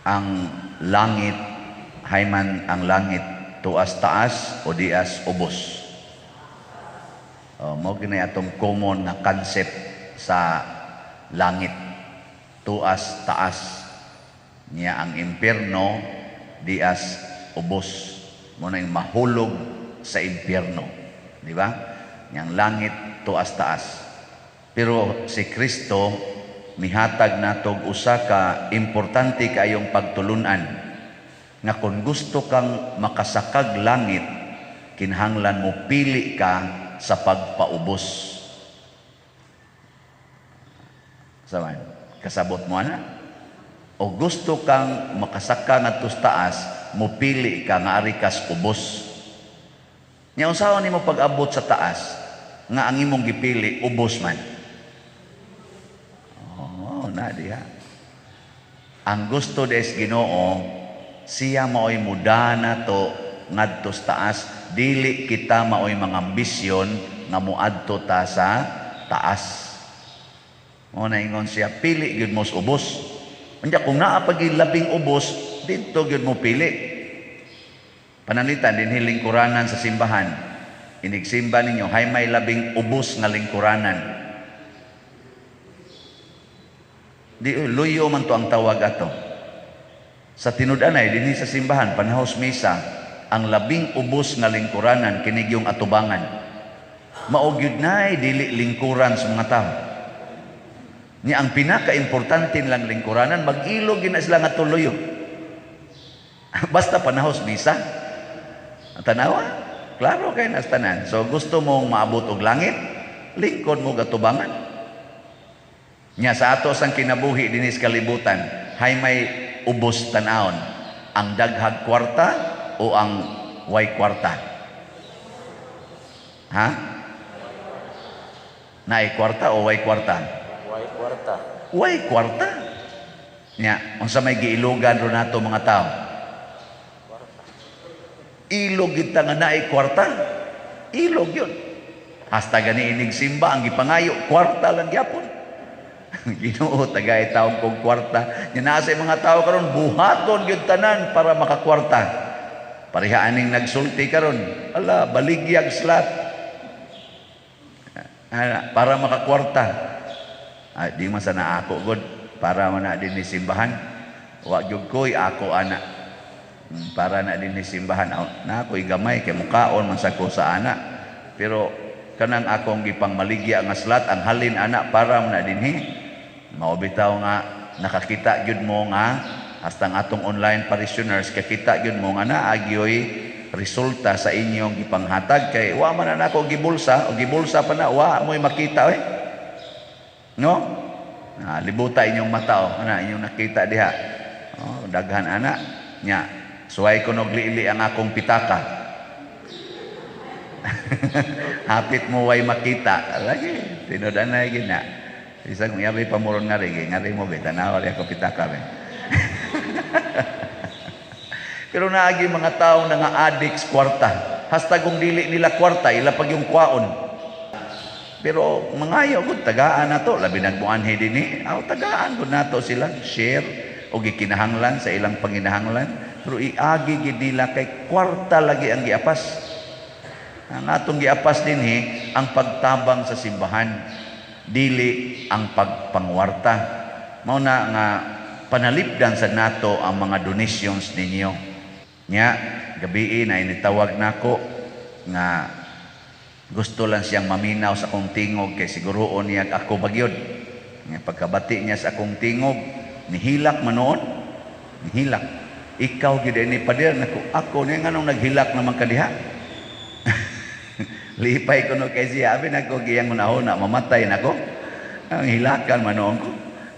Ang langit, hayman ang langit, tuas taas o dias ubos? Oh, mao gini atong common nga concept sa langit. Tuas taas. Niya ang impyerno, dias ubos. Mao na yung mahulog sa impyerno. Di ba? Yang langit, tuas taas. Pero si Kristo mihatag natog usa ka importante kaayong pagtulunan nga kung gusto kang makasakag langit, kinahanglan mo pili ka sa pagpaubos. Sa man, kasabot mo ana? O gusto kang makasaka ngadto sa taas, mo pili ka nga ari kas ubos. Nya unsaon nimo pag-abot sa taas nga ang imong gipili ubos man? Oh, na diha. Ang gusto des Ginoo, siya maoy muda nato ngadto sa taas, dili kita maoy mga ambisyon nga moadto ta sa taas. Mo na ingon siya, pili gyud mo sa ubos. Unya kung naa pa gyud labing ubos, didto gyud mo pili. Pananglitan dinhi lingkuranan sa simbahan. Inigsimba ninyo, hay may labing ubos nga lingkuranan. Di luyo man to ang tawag ato. Sa tinud-anay dinhi sa simbahan panahos misa, ang labing ubos nga lingkuranan kini gyung atubangan. Mao gyud nay dili lingkuran sa mga tao. Ni ang pinaka-importante nilang lingkuranan, mag-ilog gyud na sila nga tuluyo. Basta panahos misa. Tanawa? Klaro kay nas tanan. So gusto mong maabot og langit, lingkod mo gatubangan. Nya sa ato sang kinabuhi dinhi sa kalibutan, hay may ubos tan-awon, ang daghag kwarta o ang way kwarta? Ha? Naay kwarta o way kwarta? Way kwarta. Way kwarta. Nya, unsa may giilugan ro nato mga tao? Ilog gyud ta nga naay kwarta. Ilog yun. Hasta gani inig simba ang gipangayo, kwarta lang gyapon. Ginoo, tagay taong kong kwarta. Nya naa sa mga tao karon buhaton gyud tanan para makakwarta. Pareha aning nagsulti karon. Ala, baligyag slot. Ana, para makakwarta. Ay, di man sana ako god para man na din ni simbahan. Wa gyud ko'y ako ana. Para na din ni simbahan. Aw, na ako'y gamay kay mukaon man sa ko sa ana. Pero kanang akong gipang maligya nga slot ang halin ana para man na dinhi. Mao bitaw nga nakakita gyud mo nga hasta ang atong online parishioners kakita gyud mo nga naa gyoy resulta sa inyong gipanghatag kay wa man na nako gibulsa o gibulsa pa na wa mo'y makita oy. No? Na, libuta inyong mata oh, ana inyong nakita diha. Oh, daghan ana nya. Suway ko nog liili ang akong pitaka. Hapit mo way makita. Lagi tinud-anay gina. Isang yari pamuron nga rin, ngari mo be, tanawa rin ako pitaka be. Pero naagi mga tao na nga addicts kwarta. Hasta kung dili nila kwarta, ila pag yung kwaon. Pero mangayo gud tagaan nato, labi nagmuanhi dinhi, aw tagaan gud nato sila share o gikinahanglan sa ilang panginahanglan. Pero iagi gid nila kay kwarta lagi ang giapas. Ang atong giapas dinhi ang pagtabang sa simbahan, dili ang pagpangwarta. Mao na nga panalipdan sa nato ang mga donations ninyo. Nya gabii na initawag nako nga gusto lang siyang maminaw sa akong tingog kay siguroon niya ako bagyod. Nga pagkabati niya sa akong tingog, nihilak man noon. Nihilak. Ikaw gyud ni pader nako ako niya nganong naghilak naman ka diha. Lipay ko no kay siya, abi nako giyang unahuna mamatay nako. Ang hilakan man noon ko.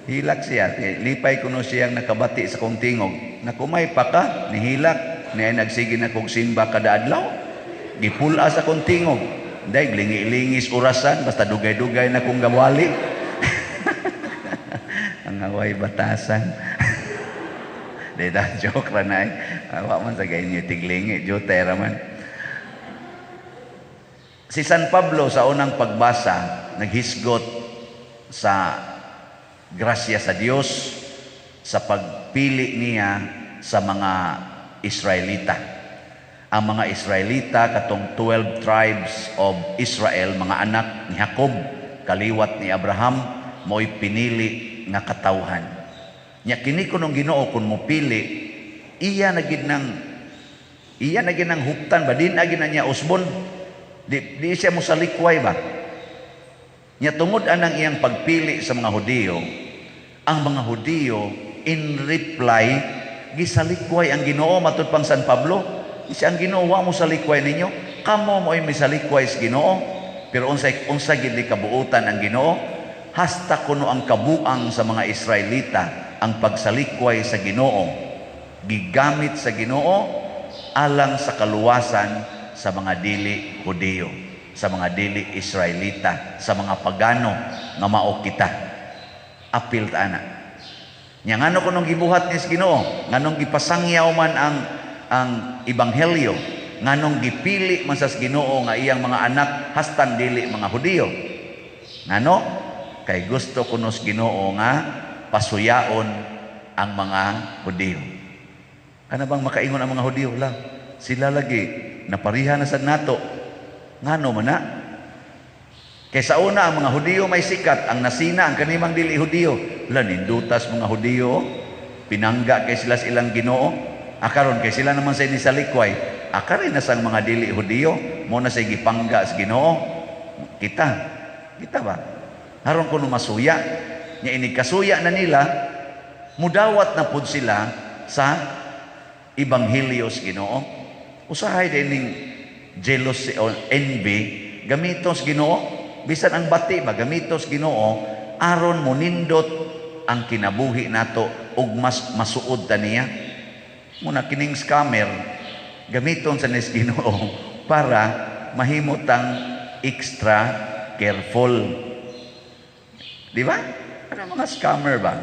Hilak siya. Lipay ko no siyang nakabati sa akong tingog. Nakumay pa ka, nihilak. Niya nagsige na kog simba kada adlaw. Gipula sa akong tingog. Dahil lingi-lingis orasan, basta dugay-dugay na kong gawali. Ang away batasan. Di da, joke ra na eh. Awa man sa ganyan, tiglingi, jote ra man. Si San Pablo sa unang pagbasa, naghisgot sa grasya sa Dios, sa pagpili niya sa mga Israelita. Ang mga Israelita, katong 12 tribes of Israel, mga anak ni Jacob, kaliwat ni Abraham, mo'y pinili nga katawhan. Nya kini kunong Ginoo, kung mopili, iya na gid nang huptan ba, di na gid na niya usbon. Di siya mosalikway ba. Nya tungod anang iyang pagpili sa mga Hudiyo, ang mga Hudiyo in reply gisalikway ang Ginoo. Matud pang San Pablo, siya ang Ginoo wa mo salikway ninyo, kamo mo'y misalikway sa Ginoo. Pero unsay unsa gid ni kabuutan ang Ginoo? Hasta kuno ang kabuang sa mga Israelita, ang pagsalikway sa Ginoo, gigamit sa Ginoo alang sa kaluwasan sa mga dili Hudiyo, sa mga dili Israelita, sa mga pagano nga mao kita. Apil ta ana. Nya ngano kunong gibuhat ni sa Ginoo? Nganong gipasangyaw man ang ebanghelyo? Nganong gipili man sa Ginoo nga iyang mga anak hastang dili mga Hudiyo? Ngano? Kay gusto kuno sa Ginoo nga pasuyaon ang mga Hudiyo. Kana bang makaingon ang mga Hudiyo lang? Sila lagi napariha na sad nato. Ngano man na? Kay sa una, ang mga Hudiyo may sikat, ang nasina ang kanimang dili Hudiyo. La, nindutas mga Hudiyo, pinangga kay sila sa ilang Ginoo. Akaron kay sila naman sa salikway. Akarin na sang mga dili Hudiyo, mo na say gipangga sa Ginoo. Kita, kita ba? Aron kuno masuya, nya inig kasuya na nila, mudawat na pud sila sa ebanghelyo sa Ginoo. Usahay din ning jealousy o envy, gamiton sa Ginoo. Bisan ang bati ba, gamiton sa Ginoo aron monindot ang kinabuhi nato ug mas masuod ta niya. Muna kining scammer, gamiton sa nis Ginoo para mahimo tang extra careful. Di ba? Ano mga scammer ba?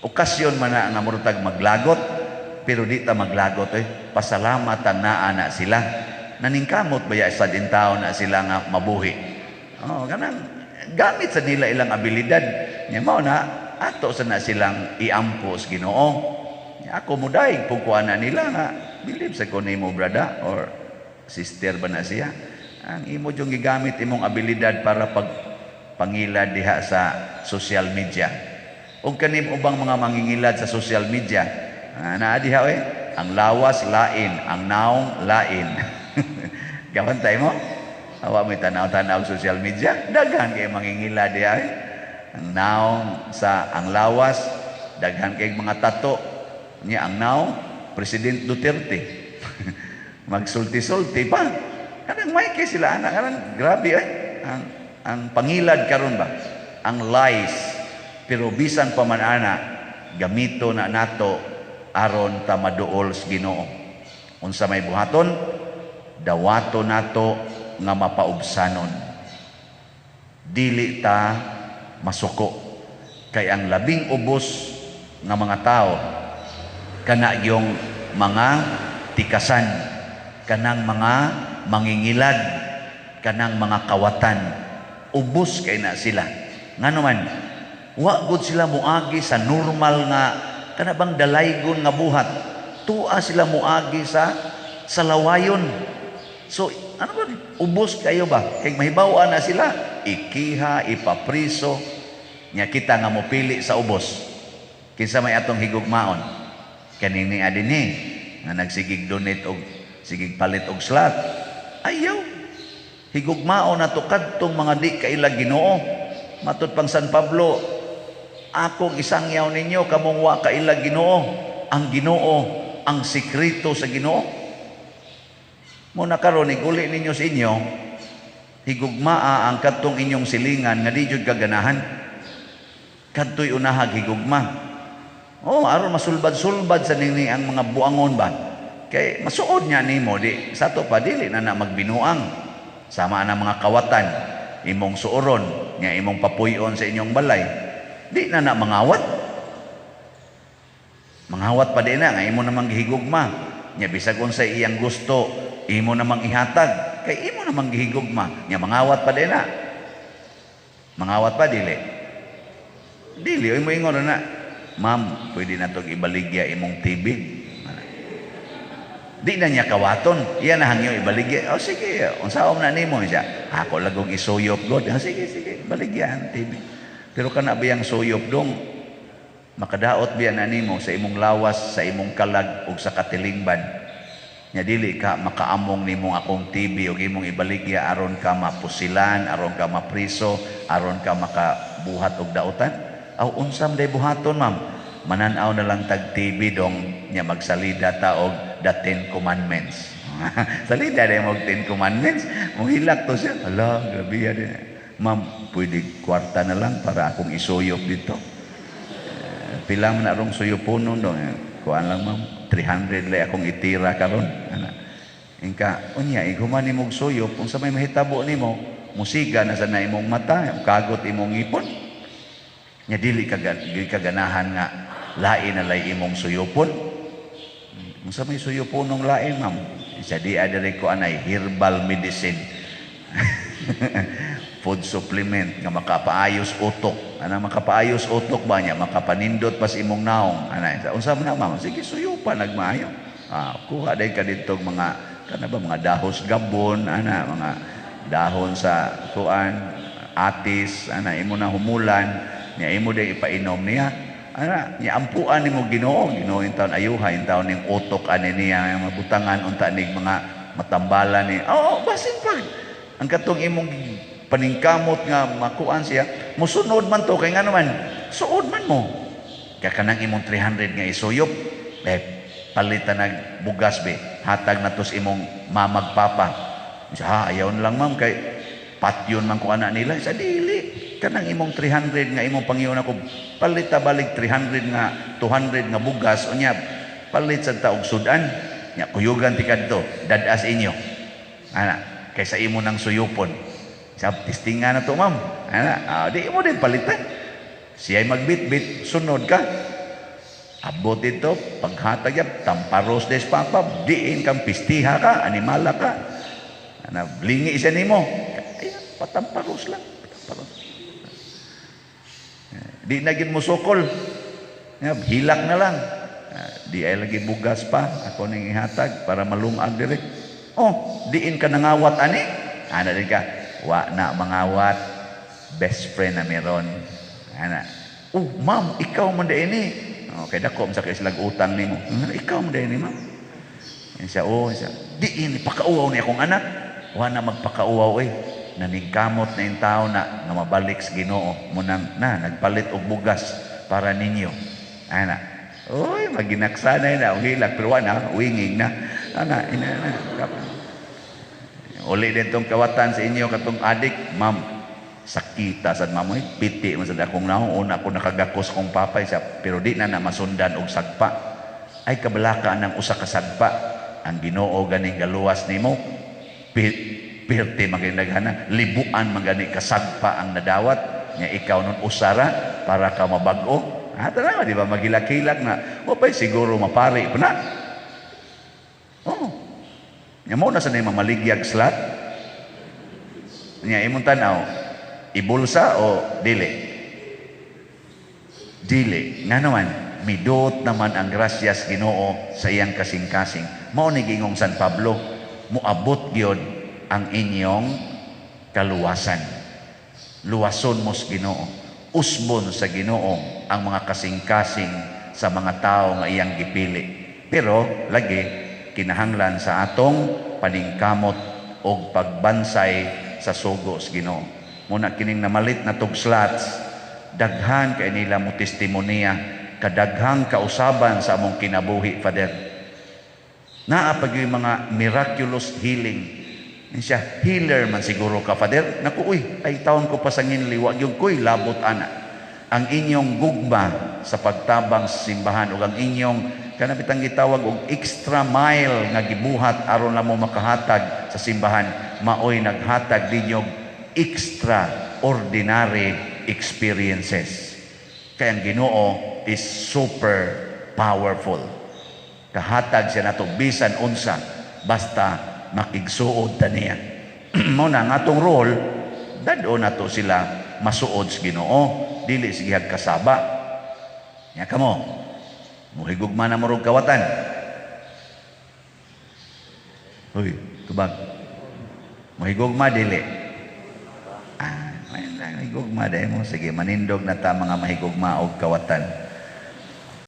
Okasyon man na nga murtag maglagot, pero di ta maglagot eh. Pasalamatan na ana sila. Naningkamot ba ya sa din tao na sila nga mabuhi? Oh, kanang gamit sa nila ilang abilidad. Nya mao na ato sa na silang iampo sa Ginoo. Nya ako mudaig pug kuha na nila nga believe sa ko nimo, brother or sister ba na siya. Ang imo yung gigamit imong abilidad para pag pangilad diha sa social media. Ug kanim ubang mga mangingilad sa social media, naa diha eh, ang lawas lain, ang naong lain. Gabantay mo? Awa mo tanaw-tanaw social media, daghan kay mangingilad diha eh. Ang naong sa ang lawas, daghan kay mga tato. Nya ang naong, President Duterte. Magsulti-sulti pa. Kanang may kay sila anak, kanang grabe eh. Ang pangilad karon ba? Ang lies. Pero bisan pa man ana, gamito na nato aron ta maduol sa Ginoo. Unsa may buhaton? Dawato nato nga mapaubsanon. Dili ta masuko. Kay ang labing ubos nga mga tao kana yung mga tikasan, kanang mga mangingilad, kanang mga kawatan. Ubos kay na sila. Ngano man, wa gud sila muagi sa normal nga kana bang dalaygon nga buhat. Tua sila muagi sa lawayon. So, ano ba? Ubos kayo ba? Kay mahibaw na sila, ikiha, ipapriso. Nya kita nga mopili sa ubos. Kinsa may atong higugmaon? Kanini adini nga nagsigig donate og sigig palit og slot. Ayaw. Higugmaon nato kadtong mga di kaila Ginoo. Matud pang San Pablo, akong isangyaw ninyo kamong wa kaila Ginoo. Ang Ginoo ang sekreto sa Ginoo. Muna karon iguli ninyo sa inyo, higugmaa ang kadtong inyong silingan nga di jud kaganahan. Kadto'y unahag higugma. Oh, aron masulbad-sulbad sa nini ang mga buangon ba. Kay masuod niya nimo di sa to pa dili na na magbinuang. Sama na mga kawatan, imong suuron, nya imong papuy-on sa inyong balay. Di na na mangawat. Mangawat pa di na nga imo namang gihigugma. Nya bisag unsay iyang gusto, imo namang ihatag. Kay imo namang gihigugma. Nya mangawat pa di na. Mangawat pa dili. Dili oy mo ingon na. Ma'am, pwede na tong ibaligya imong TV. Di na niya kawaton. Iya na hangyo ibaligya. Oh, sige, unsaon na nimo siya? Ako lagong isuyop god. Oh, sige, sige, baligya ang TV. Pero kana biyang suyop dong, makadaot biya na nimo sa imong lawas, sa imong kalag ug sa katilingban? Nya dili ka makaamong nimong akong TV ug imong ibaligya aron ka mapusilan, aron ka mapriso, aron ka makabuhat og dautan. Aw, unsa man day buhaton, ma'am? Mananaw na lang tag TV dong, nya magsalida ta og the Ten Commandments. Salida day mo og Ten Commandments, mohilak to siya. Hala, grabe yan. Ma'am, pwede kwarta na lang para akong isuyop dito. Eh, pila man na rong suyuponon dong? Eh, kuan lang, ma'am, 300 lay akong itira karon. Ana. Ingka, unya, iguman nimo og suyop, unsa may mahitabo nimo? Musiga na sa na imong mata, kagot imong ngipon. Nya dili ka ganahan nga lain na lay imong suyupon. Unsa may suyuponong lain, ma'am? Sa di adiri ko anay herbal medicine. Food supplement nga makapaayos utok. Ana, makapaayos utok ba niya? Makapanindot pas imong naong. Ana, unsa man na, ma'am? Sige, suyupan nagmaayo. Ah, kuha day ka dito mga kana ba mga dahos gabon, ana, mga dahon sa kuan, atis, ana, imo na humulan, niya imo day ipainom niya. Ana, niya ampuan nimo Ginoo, Ginoo intawon ayuha intawon ning utok ani niya, mabutangan unta nig mga matambala ni. Oo, basin pa. Ang katong imong paningkamot nga makuan siya, musunod man to kay ngano man, suod man mo. Kaya kanang imong 300 nga isuyop, eh, palitan nag bugas be, hatag na tos imong mamag papa. Siya, ha, ayaw na lang, ma'am, kay patyon man ko anak nila. Sa dili, kanang imong 300 nga imong pangyon ako, palit ta balik 300 nga 200 nga bugas, unya, palit sa taog sudan. Nya, kuyugan ti kadto, dadas inyo. Ana, kaysa imo nang suyupon. Sa testinga na to, ma'am. Ana, ah, di mo din palitan. Siya'y magbitbit, sunod ka. Abot ito, paghatag yan, tamparos des papa, diin kang pistiha ka, animala ka. Ana, blingi siya nimo. Ay, patamparos lang. Patamparos. Di na gid mo sukol. Hilak na lang. Ah, di ay lagi bugas pa, ako ning ihatag para malungag dire. Oh, diin ka nangawat ani? Ana din ka, wa na mangawat. Best friend na meron. Ana. Oh, ma'am, ikaw man di ini. Okay, dako man sa kay silag utang nimo. Ikaw man di ini, ma'am. Yan siya, oh, siya. Di ini pakauwaw ni akong anak. Wa na magpakauwaw eh. Naningkamot na yung tao na nga mabalik sa Ginoo munang na nagpalit og bugas para ninyo. Ana. Oy, maginaksanay na og hilak pero wa na winging na. Ana, ina na. Uli din tong kawatan sa inyo katong adik, ma'am. Sakita sad ma'am, oy, piti man sad akong naong una ko nakagakos kong papay siya, pero di na na masundan og sagpa. Ay kabalaka ng usa ka sagpa. Ang Ginoo ganing galuwas nimo. Pirti maginaghana, libuan man gani kasagpa ang nadawat nya ikaw nun usara para ka mabag-o. Ah, tanawa, di ba magilak-hilak na o pa'y siguro mapari pa na. Oh. Nya mo na sa na mamaligyag slot. Nya imong tan-aw, ibulsa o dili? Dili. Nga naman, midot naman ang grasyas Ginoo sa iyang kasing-kasing. Mao ni gingong San Pablo, moabot gyud ang inyong kaluwasan. Luwason mo sa Ginoo. Usbon sa Ginoo ang mga kasing-kasing sa mga tao nga iyang gipili. Pero lagi kinahanglan sa atong paningkamot og pagbansay sa sugo sa Ginoo. Muna kining namalit na tog slots, daghan kay nila mo testimonya, kadaghang kausaban sa among kinabuhi, Father. Naa pa gyud mga miraculous healing. Siya, healer man siguro ka, Father. Naku, uy, ay taon ko pa sa nginli, wa gyud ko'y labot ana. Ang inyong gugma sa pagtabang sa simbahan ug ang inyong kana bitang gitawag og extra mile nga gibuhat aron na mo makahatag sa simbahan, maoy naghatag ninyo extraordinary experiences. Kaya ang Ginoo is super powerful. Kahatag siya nato bisan unsa basta makigsuod ta niya. Mao na ang atong role, dad-o nato sila masuod sa Ginoo, dili sige kasaba. Nya kamo, muhigugma na mo rog kawatan? Hoy, tubag. Muhigugma, dili? Ah, may higugma dahil mo. Sige, manindog na ta, mga mahigugma og kawatan.